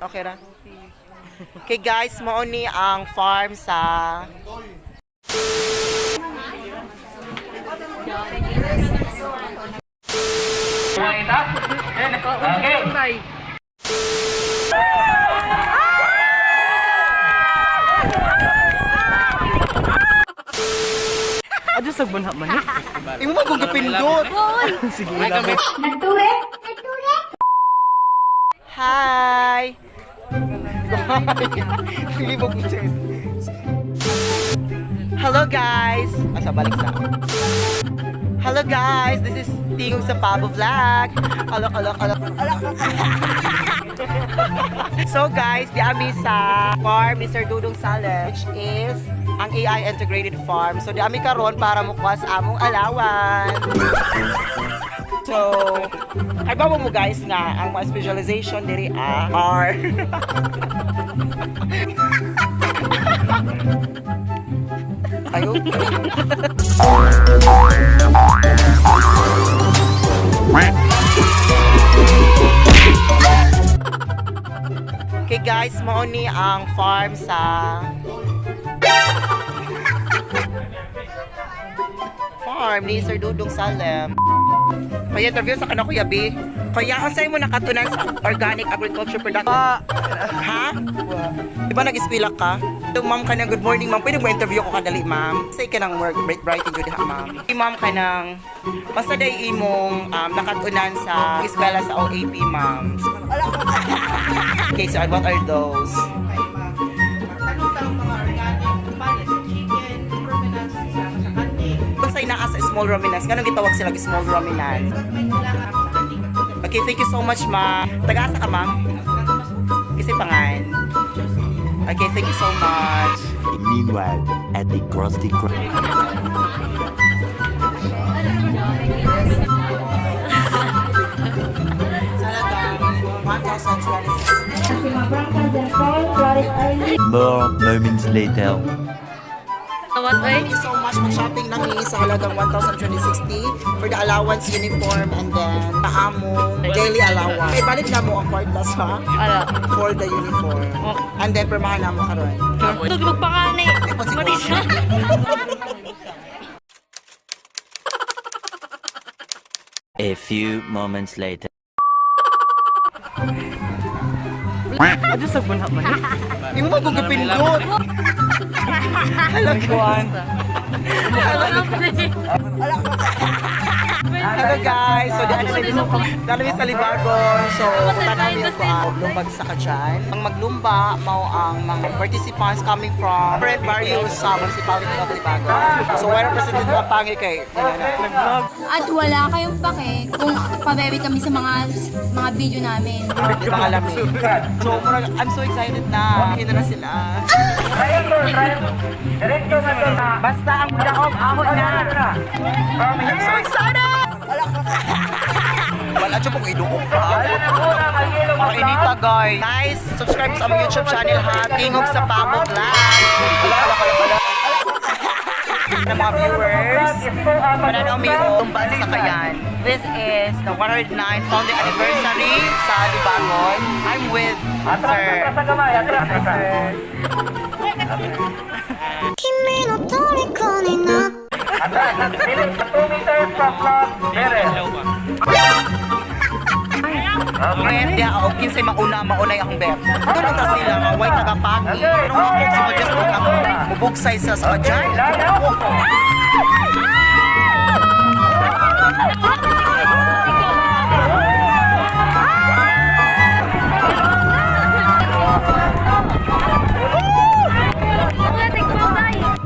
Okay ra. Okay guys, mao ni ang farm sa Adyo sa bunha man ni. Imo man kung gipindot. Sige lang. Nagture? Hi. Filibog mo siya. Hello guys. Asa balik sa ako. Hello guys, this is Tingog sa Pabo Vlog. Alok, alok, alok, alok. So guys, di ami sa farm ni Sir Dudong Saleh, which is ang AI integrated farm. So di ami karon para mukuha sa among allowance. So, kay ba mo guys nga ang mga specialization diri ah, are Ayo. Okay guys, mao ni ang farm sa farm ni Sir Dudong Salem. Kaya interview sa kana, Kuya B. Kuya, unsay mo nakatunan sa organic agriculture production? Ha? Di ba nag-eskwela ka? Ito, ma'am, ka ng good morning, ma'am. Pwede mo interview ko kadali, ma'am. Say ka ng work, bright, bright, jud ha, ma'am. Hey, ma'am, ka ng, basta day imong nakatunan sa eskwela sa OAP, ma'am. Okay, so what are those? Ay magtanong-tanong mga organic kumpanya sa chicken, ruminants, sa kani. Kung sa inaa sa small ruminants, ganun gitawag sila small ruminants. May sila nga sa kani. Okay, thank you so much, ma'am. Taga-asa ka, ma'am? Kasi pangan. Okay, thank you so much. Meanwhile, at the Krusty Krab. Talagang 1,260. More moments later. What ay? Thank you so much. Mag-shopping na mi sa halagang 1,260 for the allowance uniform and then paamong daily allowance. Okay, balik na mo ang kwartas ha Ala. for the uniform. And then, permahan na mo karon. Tug magpakani. Ay, pa Marisa. A few moments later. Adyo sa bunha man ni. Imo man kung gipindot. Hello guys. Hello guys. So di ano sa Libagon. So punta namin yung lumbag sa kadyan. Ang maglumba mao ang mga participants coming from different barrios sa municipality of Libagon. So why represented ang pangi kay At wala kayong pake kung pabebe kami sa mga video namin. Di ba alam eh. So murag, I'm so excited na. Kita na sila. Basta ang daog, ahon na. I'm so excited! Wala siya pong iduok pa. Mainita, guys. Guys, subscribe sa among YouTube channel ha. Tingog sa Pabo Vlog. Ng mga viewers. Mananaw mi tumba sa sakayan. This is the 109 founding anniversary sa Libangon. I'm with Sir. Hi, sir. Bet, diha ako kinsay mauna, maunay akong bet. Tulong ta sila nga way tagapangi. Pero ako si Majestic ako mubugsay sa kadyan.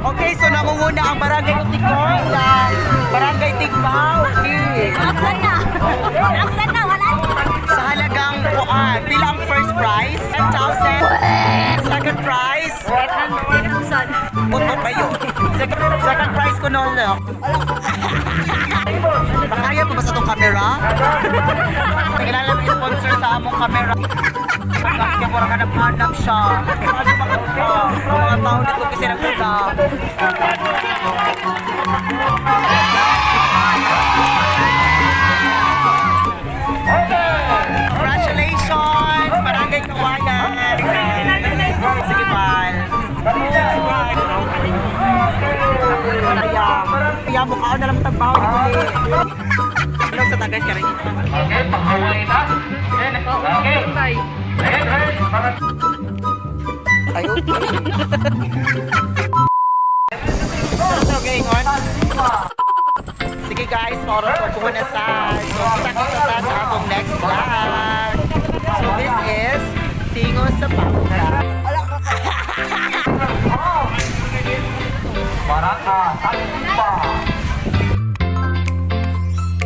Okay, so nangunguna ang Barangay Utikon na Barangay Tigbao. Okay. Aksan na! Aksan na! Wala Sa halagang kuan, pila ang first prize? 10,000. Second prize? 800,000. Puto kayo. Second prize ko noon lang. Makaya pa ba sa itong camera? Kilala mo yung sponsor sa among camera. Kasi mura ka naghanap siya. Ano ba ka? Mga tao dito kasi nagpunta. Congratulations! Barangay Ano sa tagay ka rin? Okay, pag-away na. Okay. Ay, okay. So, okay, on. Sige guys, maoron ko po na sa. So, kita-kita ta sa atong next vlog. So, this is Tingo sa Bangka. Baraka, Tagpa.